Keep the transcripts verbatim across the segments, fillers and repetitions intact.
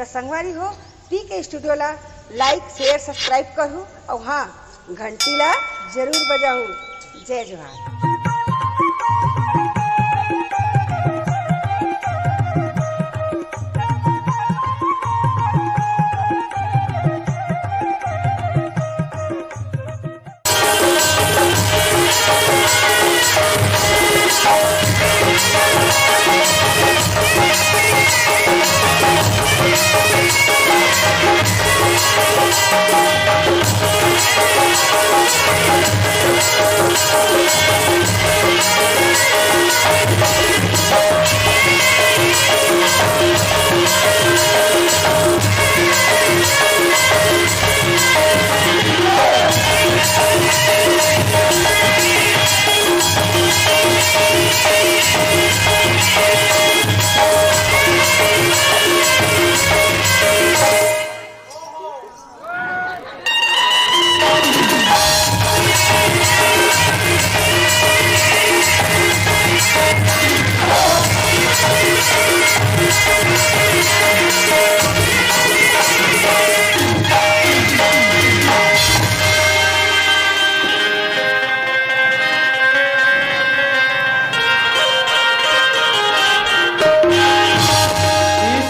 त संगवारी हो, पीके स्टूडियो ला like, share, subscribe करहू, अउ हाँ, घंटी ला जरूर बजाहू। जय जोहार।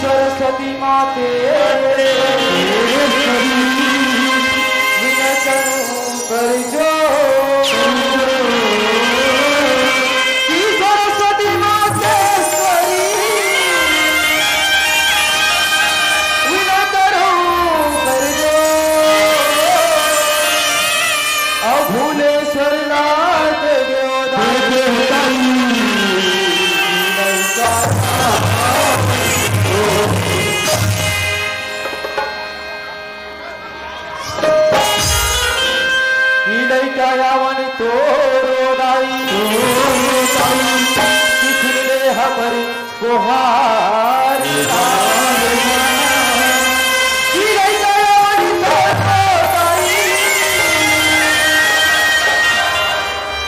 सरस्वती माते विनय करूं कर जो। सरस्वती मातेश्वरी विनय करूं कर जो। अभूलेश्वर नाथ देवदाई विनय करूं। कि लइका यावन तोरो दाई, कि सुन ले हमर गोहार। कि लइका यावन तोरो दाई,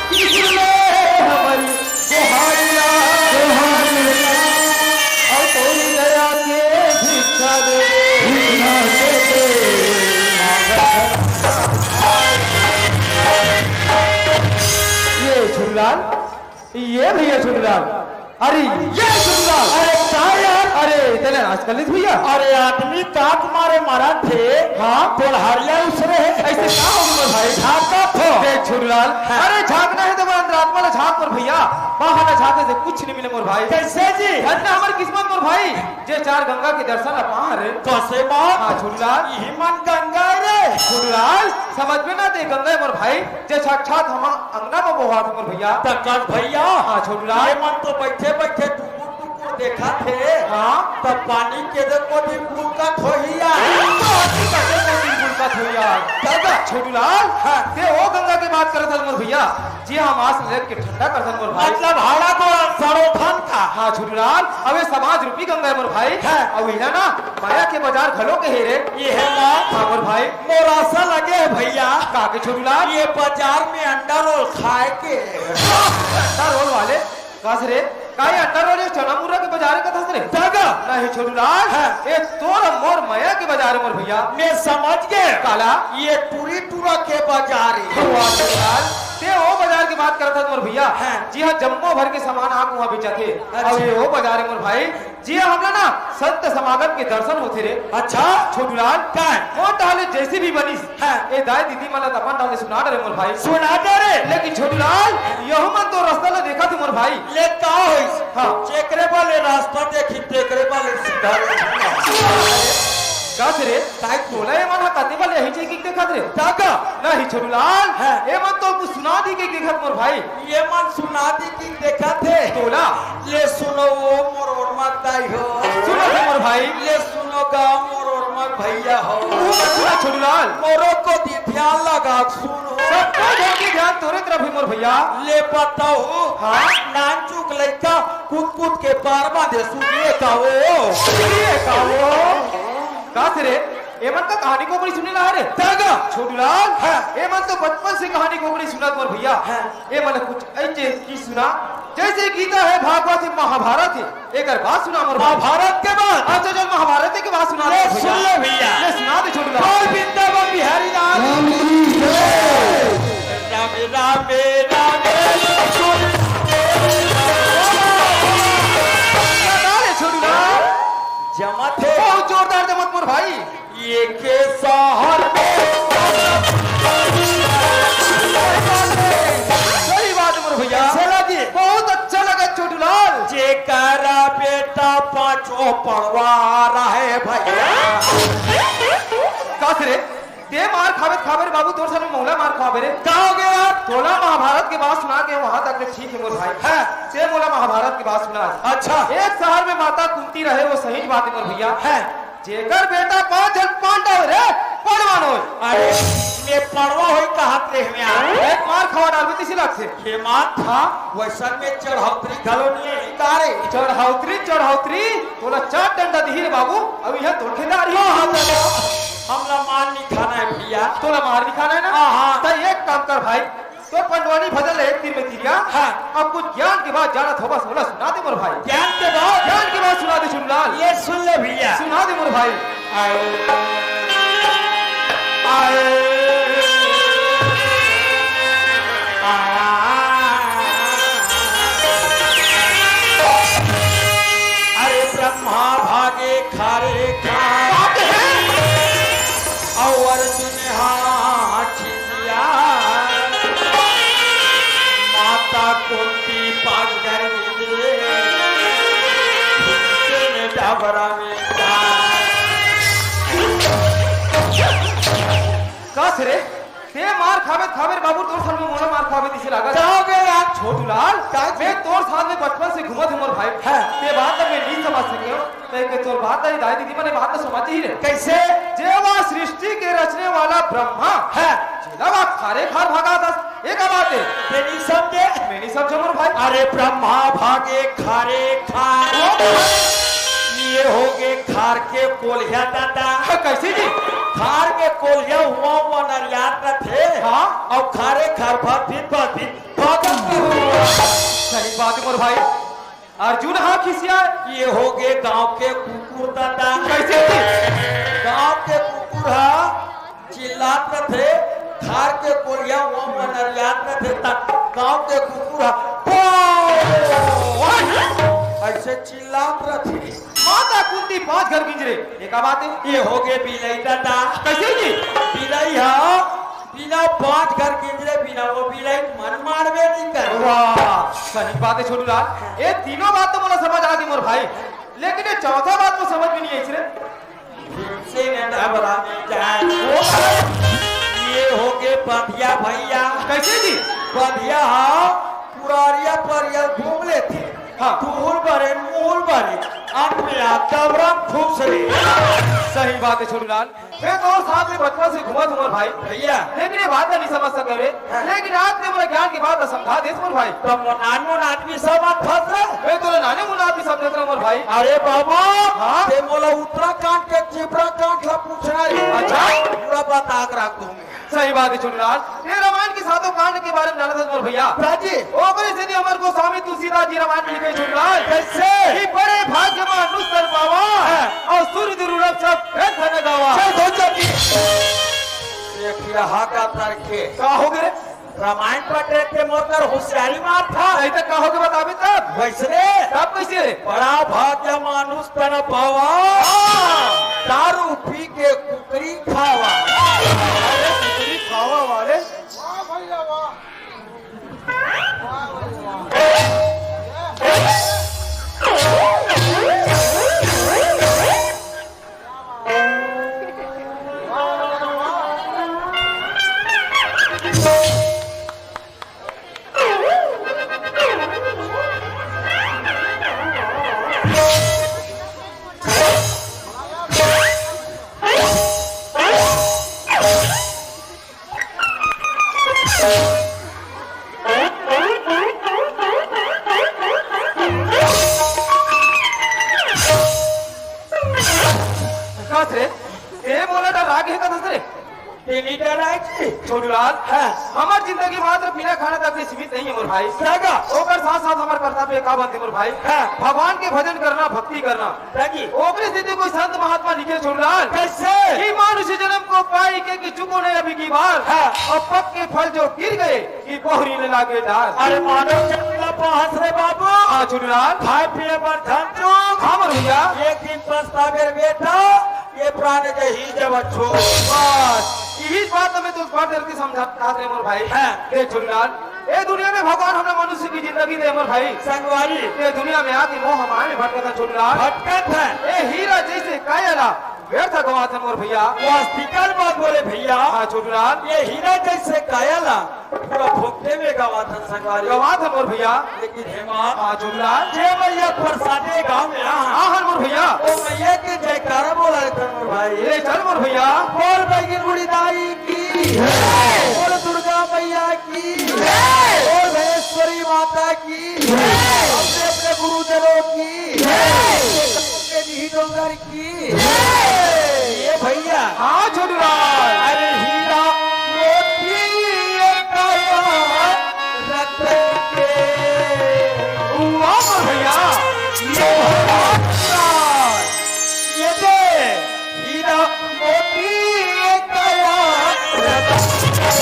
कि सुन ले हमर गोहारिया, गोहारिया, अउ तोरी दया के भिक्षा दे दे। भिक्षा दे दे। ये छुटलाल, ये भैया छुटलाल, अरे ये छुटलाल। अरे का यार? अरे तेने आजकल नहीं भैया। अरे आदमी ताक मारे मरत हे। हाँ। गोहारिया उसरे हे। ऐसे का हो गया भाई? झांका थो। देख छुटलाल। हाँ। अरे झांकना हे त बड़ा अंतरात्मा ला झांक मोर भैया। बाहर ला झांके से कुछ नहीं मिले मोर भाई। कैसे जी? धन्य हमर किस्मत मोर भाई, जे चार गंगा के दर्शन ला पाए रे। कसे बात? हाँ, छुटलाल। इही मन गंगा रे। छुटलाल, समझ में ना दे गंगा मोर भाई, जे साक्षात हमर अंगना में बोहात मोर भैया। त कस भैया। हाँ, छुटलाल। ये मन तो बैठे बैठे टुकुर टुकुर देखत हे। हाँ। त पानी के दे कोती बुलकत होही यार। पानी के दे कोती बुलकत होही यार। दादा। छुटलाल, हाँ। ते ओ गंगा के बात करत हस मोर भैया, जी हम आस लेके ठंडा कर दन मोर भाई। मतलब हाड़ा तो सड़ो धन का। हाँ छुटलाल, अबे समाज रूपी गंगा हे मोर भाई। हाँ। अउ इला ना माया के बाजार घलो के हे रे। ये हे ना। हाँ मोर भाई। मोर आसा लगे हे भैया। का के छुटलाल? ये बाजार में अंडा रोल खाए के। अंडा रोल वाले? कस रे? का ये अंडा रोल ये चना मुर्रा के बाजार हे कथस रे? दादा। नहीं छुटलाल। हाँ। ये तोर मोर माया के बाजार हे मोर भैया। मैं समझ गे। काला? ये टूरी टूरा के बाजार हे। वाह छुटलाल। ते ओ बाजार के बात करत हस मोर भैया। हाँ। जी हाँ, जम्मो भर के सामान आके उहाँ बेचथे। अच्छा। अउ ये ओ बाजार हे मोर भाई, जी हाँ, हमला ना संत समागम के दर्शन होथे रे। अच्छा। छोटूलाल, काय? मोर डाले जैसे भी बनिस, हाँ। ए दाई दीदी मन ला त अपन डाले सुना डरे मोर भाई। सुना डरे? लेकिन छोटूलाल, यहू मन तो रस्ता ला देखत हे मोर भाई। ले का होइस? हाँ। जेकरे बले रस्ता देखी, तेकरे बले सीधा रे। कस रे? ताई तोला ये मन ह कते बले यही चीज देखत रे? दादा। नहीं छोटूलाल, हाँ। ये मन तो कुछ सुना दी के देखत मोर भाई। ये मन सुना दी के देखत हे। तोला। ले सुनो ओ मोर ओरमा दाई हो। सुनो थे मोर भाई। ले सुनो गा मोर ओरमा भैया हो। तू मत सुना छोटूलाल। मोरो कोती ध्यान लगा सुनो। सबको ध्यान के ध्यान तोरे तरफ हे मोर भैया। ले बताओ। हाँ। नानचुक लइका कूद कूद के पार बांधे सुनिए का वो। सुनिए का वो। कस रे? एमन का कहानी कोकड़ी सुने ला रे। दादा। छोटूलाल। हाँ। एमन तो बचपन से कहानी कोकड़ी सुनत मोर भैया। हाँ। एमन कुछ ऐसे की सुना, जैसे गीता है, भागवत है, महाभारत है। एकर बात सुना मोर भैया। महाभारत के बात? अच्छा, चल महाभारत के बात सुना ले, दे भैया। सुन ले भैया। ले सुना दे छोटूलाल। बोल वृंदावन बिहारी लाल। राम की जय। राम, राम, राम। सुना दे छोटूलाल। जमत है। बहुत जोरदार जमत मोर भाई। ये के शहर में। सही बात है मोर भैया। कैसे लगी? बहुत अच्छा लगा छोटूलाल। जेकरा बेटा पांचों पड़वा रहे भैया। कस रे, ते मार खावे खावे रे बाबू, तोर सामने मोला मार खावे रे। का हो गया यार? तोला महाभारत के बात सुना के वहां तक ले ठीक है मोर भाई। हाँ। ते मोला महाभारत के बात सुना। अच्छा। एक शहर में माता कुंती रहे, वो सही बात है मोर भैया। हाँ। जेकर बेटा पांच झन पांडव रे, पड़वा नोय। अरे, मैं पड़वा होई कहत रे हमें यार। एक मार खावा डालबे तिसी लागथे। ये मार? हाँ। वैसन में चढ़ौतरी घलो नहीं है, का रे? चढ़ौतरी, चढ़ौतरी, तोला चार डंडा दिही रे बाबू, अब यह तोर खेदारी। हाँ, हाँ, दादा। हमला मार नहीं खाना है भैया। तोला मार नहीं खाना है ना? हाँ, हाँ। तो एक काम कर भाई, तो पंडवानी भजन ले एक तीर में तिरिया। हाँ। अब कुछ ज्ञान के बात जानत होबस, मोला सुना दे मोर भाई। ज्ञान के बात? ज्ञान के बात सुना दे छोटूलाल। ये सुन ले भैया। सुना दे मोर भाई। आए। आए। आए। अरे ब्रह्मा भागे खारे खा। बात है। अउ अर्जुन हा खिसिया। माता कुंती पास घर गिरे। भीमसेन डबरा में का। कस रे, ते मार खावे खावे रे बाबू, तोर साथ में मोला मार खावे तिसे लागत। का हो गया यार? छोटूलाल, का जी? मैं तोर साथ में बचपन से घूमत हूँ मोर भाई। हाँ। ते बात मैं नहीं समझ सके हूँ। ते के तोर बात नहीं, दाई दीदी मने बात तो समझ ही रे। कैसे? जेवा सृष्टि के रचने वाला ब्रह्मा। हाँ। जेला बात खारे खार भागा था, ये का बात है? ते नहीं समझे? मैं नहीं समझा मोर भाई। अरे ब्रह्मा भागे खारे खार। वो तो है। ये हो गए खार के कोलिया दादा। हाँ, कैसे जी? खार के कोलिया हुआ हुआ नरियात रथे। हाँ। अउ खारे खार भाग भीत भाग भीत भागत रहो। सही बात है मोर भाई। अर्जुन हा खिसिया। ये हो गए गांव के कुकुर दादा। कैसे जी? गांव के कुकुर हा चिल्लात रथे, खार के कोलिया हुआ हुआ नरियात रथे, तक गांव के कुकुर हा पो ऐसे चिल्लात रथे। माता कुंती पांच घर गिंजरे, ये का बात है? ये हो गए बिलाई दादा। कैसे जी? बिलाई हा बिना पांच घर गिंजरे बिना वो बिलाई मन मारबे नहीं कर। वाह, सही बात है छोटूलाल। ये तीनों बात तो मोला समझ आ गई मोर भाई, लेकिन ये चौथा बात तो समझ में नहीं आई रे। भीमसेन डबरा में जाए। ये हो गए बधिया भैया। कैसे जी? बधिया हा पुरारिया परिया घूम लेथे। हाँ। तुहुल बरे, मुहुल बरे, अंत में आ डबरा में घुस रे। सही बात है छोटूलाल। मैं तो साथ में बचपन से घूमत हूँ मोर भाई। भैया। लेकिन ये बात नहीं समझ सके रे। हाँ। लेकिन आज ते मोला ज्ञान की बात समझा देस मोर भाई। तो नानमुन आदमी समझ फंस रहा। मैं तो नानमुन आदमी समझत रहा मोर भाई। अरे बाबू, हाँ? ते मोला उत्तराखंड के चिपरा कांड ला पूछना है। अच्छा। पूरा बता के रख दूंगा। सही बात है छोटूलाल। ये रामायण के सातों कांड के बारे में जानत हस मोर भैया। राजी। ओकरे से नहीं हमर गोस्वामी तुलसीदास जी रामायण में लिखे छोटूलाल। कैसे? कि बड़े भाग्य मानुष तन पावा। हाँ। अउ सुर दुर्लभ सब ग्रंथ न गावा। चल धोचा की। ये खिरहा का तरके। का हो गए? रामायण पढ़ रहे थे, मोर कर होशियारी मार था। नहीं तो का हो गए बताबे तब? वैसने? तब कैसे रे? बड़ा भाग्य मानुष तन पावा। हाँ। दारू पी के कुकरी खावा। अरे कुकरी खावा वाले। वाह भैया वाह। कस रे, ए मोला डर लागे हे कथस रे? तेली डर आए कि? छोटूलाल, हाँ। हमर जिंदगी मात्र बिना खाना तक ले सीमित नहीं है मोर भाई। सगा। ओकर साथ साथ हमर कर्तव्य का बनथे मोर भाई? हाँ। भगवान के भजन करना, भक्ति करना। सगी। ओकरे सेती कोई संत महात्मा लिखे छोटूलाल। कैसे? कि मानुष जन्म को पाई के, कि चुको नहीं अभी की बार। हाँ। और पक के फल जो गिर गए, कि बहुरी ले लागे डार। अरे मानव जन्म ला पाहस रे बाबू। हाँ, छोटूलाल। खाए पिए बर धन चूक। हाँ, मोर भैया। एक दिन पछताबे रे बेटा, ये प्राण के ही जब छो। बस, यही बात मैं तो बार डर के समझा रे मोर भाई। हाँ। देख छोटूलाल, ए दुनिया में भगवान हमला मनुष्य की जिंदगी दे मोर भाई। संगवारी। ये दुनिया में आके मोह माया में भटकत हे छोटूलाल। भटकत हे। ए हीरा जैसे काया ला व्यर्थ गवाथन मोर भैया। वास्तविकल बात बोले भैया। हाँ, छोटूलाल। ये हीरा जैसे काया ला पूरा भोगते में गवाथन संगवारी। गवाथन मोर भैया। लेकिन हे माँ, हाँ, छोटूलाल। जे मैया प्रसादे गाँव में आ, हाँ, हाँ, मोर भैया। ओ मैया के जयकारा बोला लेथन मोर भाई। ले चल मोर भैया। बोल बैगिन बुढ़ी दाई की। बोल दुर्गा मैया की। बोल भैंसेश्वरी माता की। अपने अपने गुरुजनों की। के बिही डोंगर की। ये भैया। हाँ, छोटूलाल। अरे हीरा मोती ये काया रतन के। वाह, भैया। ये भैया। ये दे हीरा मोती ये काया रतन के।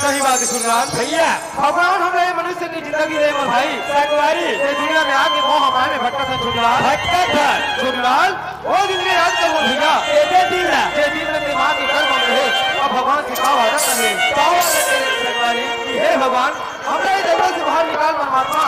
सही बात है छोटूलाल। भैया। भगवान हमला ये मनुष्य की जिंदगी दे मोर भाई। संगवारी। ये दुनिया में आके मोह माया में भटकत हे छोटूलाल। भटकत हे। छोटूलाल, ओ दिन के याद कर मोर भैया। ये दिन ला। ये दिन में दिमाग के कर बन रहे। अब भगवान से का वादा करे? का वादा करे संगवारी? हे भगवान, हमला ये जंगल से बाहर निकाल परमात्मा।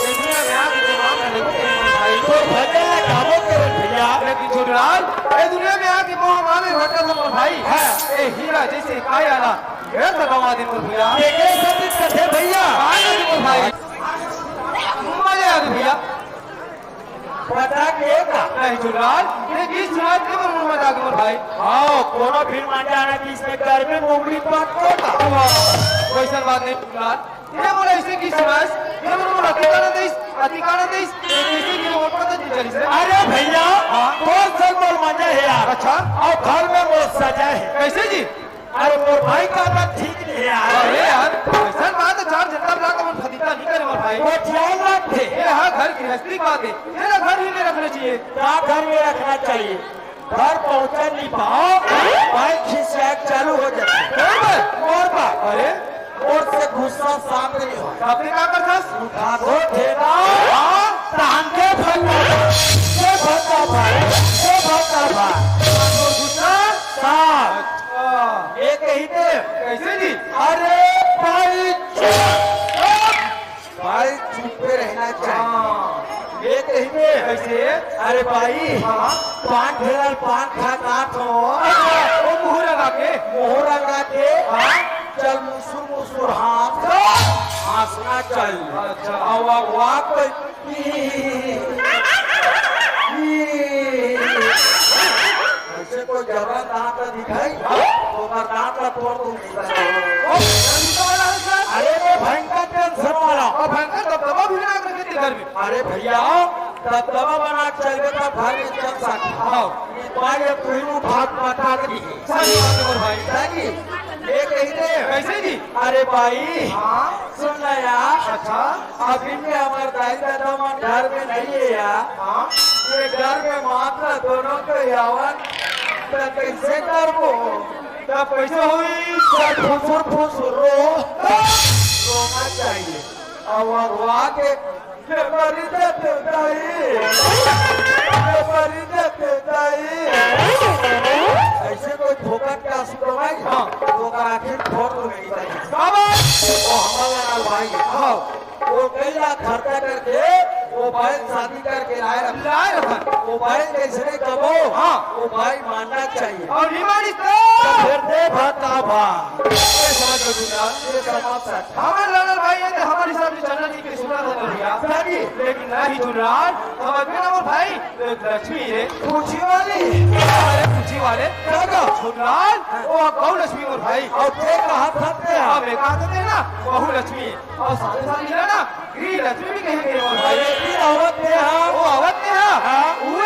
ये दुनिया में आके दिमाग में नहीं करे मोर भाई। तो भजन ला गाबो करे भैया। लेकिन छोटूलाल, ये दुनिया में आके मोह माया में भटकत हे मोर भाई। हाँ। ये हीरा जैसे काया ला व्यर्थ गवा दिन मोर भैया। के के सतीश कथे भैया? आ गए मोर भाई। मजा आ गया भैया। पता के का? नहीं छोटूलाल, ये गीत सुना के मोर मजा आ गया मोर भाई। हाँ, कोनो फिल्म आ जाना कि इसमें गर्मी में उंगली पकड़ो ना। वाह, वैसन बात नहीं छोटूलाल। ये मोला ऐसे गीत सुनाइस, ये मोला अतिक आनंद आइस, अतिक आनंद आइस, ये कैसे कि मोर पता नहीं चलिस रे। अरे भैया, हाँ? तोर संग मोर मजा है यार। अच्छा। और घर में मोर सजा है। कैसे जी? अरे मोर भाई का आदत ठीक नहीं है यार। अरे यार, ऐसा बात है, चार जनता बुला के मन फदीता नहीं करे मोर भाई। वो ध्यान रखे। ये हाँ घर गृहस्थी बात है, तेरा घर ही में रखना चाहिए। का घर में रखना चाहिए? घर पहुंचा नहीं पाओ, भाई खिसिया चालू हो जाता है। कौन बा? मोर बा। अरे? मोर से गुस्सा शांत नहीं हो। अपने का करता? उठा दो ठेला। हाँ? तान के भगा। के भगा भाई, के भगा भाई। गुस्सा? शांत। हाँ। ये कही दे। कैसे जी? अरे भाई चुप। भाई चुप पे रहना चाहिए। हाँ। ये तो कैसे? अरे भाई, हाँ। पान ठेला ल पान खा काट हो। ओ मुंह लगा के। मुंह लगा के। हाँ। चल मुसुर मुसुर हाँस। हाँसना चाहिए। अच्छा। अउ वाह, वाह, कोई ऐसे कोई जबरन दांत ला दिखाई, तो ओकर दांत ला तोड़ दूंगी। अरे वो भयंकर टेंशन वाला। और भयंकर दबदबा भी ना रखे तेरे घर में। अरे भैया, दबदबा बना के चलबे तब घर में चल सकता। हाँ। भाई, अब तू ही भाग बता दी। सही बात है मोर भाई। सही। ये कही दे। कैसे जी? अरे भाई, हाँ। सुन ना यार। अच्छा। अभी के हमर दाई ददा मन घर में नहीं है यार। हाँ। ये घर में मात्र दोनों के यावन, तो कैसे करबो? तब कैसे होई? सब फुसुर फुसुर रो। रोना चाहिए। और वा के, के मरी जाते दाई, के मरी जाते दाई। ऐसे कोई फोकट के आंसू तो नहीं? हाँ। तो ओकर आखिर फोड़ तो नहीं दाई। बाबा! वो हमारा भाई। हाँ। वो कई लाख खर्चा करके वो भाई शादी करके लाए रखा। लाए रखा। वो भाई कैसे नहीं कबो? हाँ। वो भाई मानना चाहिए। और नहीं मानिस तो? तो फिर दे भाता भा। ये समझ लो दूंगा। ये समाज से। हमारे लाला भाई, ये तो हमारे हिसाब से चलना चाहिए, सुना था भैया। सही। लेकिन नहीं जुलाल, हम अगले नंबर भाई, एक लक्ष्मी है। पूछी वाली। अरे पूछी वाले। दादा। जुलाल, वो गौ लक्ष्मी मोर भाई। और ये कहा था ते? हाँ, मैं कहा था ते ना, बहु लक्ष्मी है। और साथ ही साथ मिला ना, गृह लक्ष्मी भी कहीं गई मोर भाई। अरे की आवत ते हाँ। वो आवत ते हाँ। हाँ। वो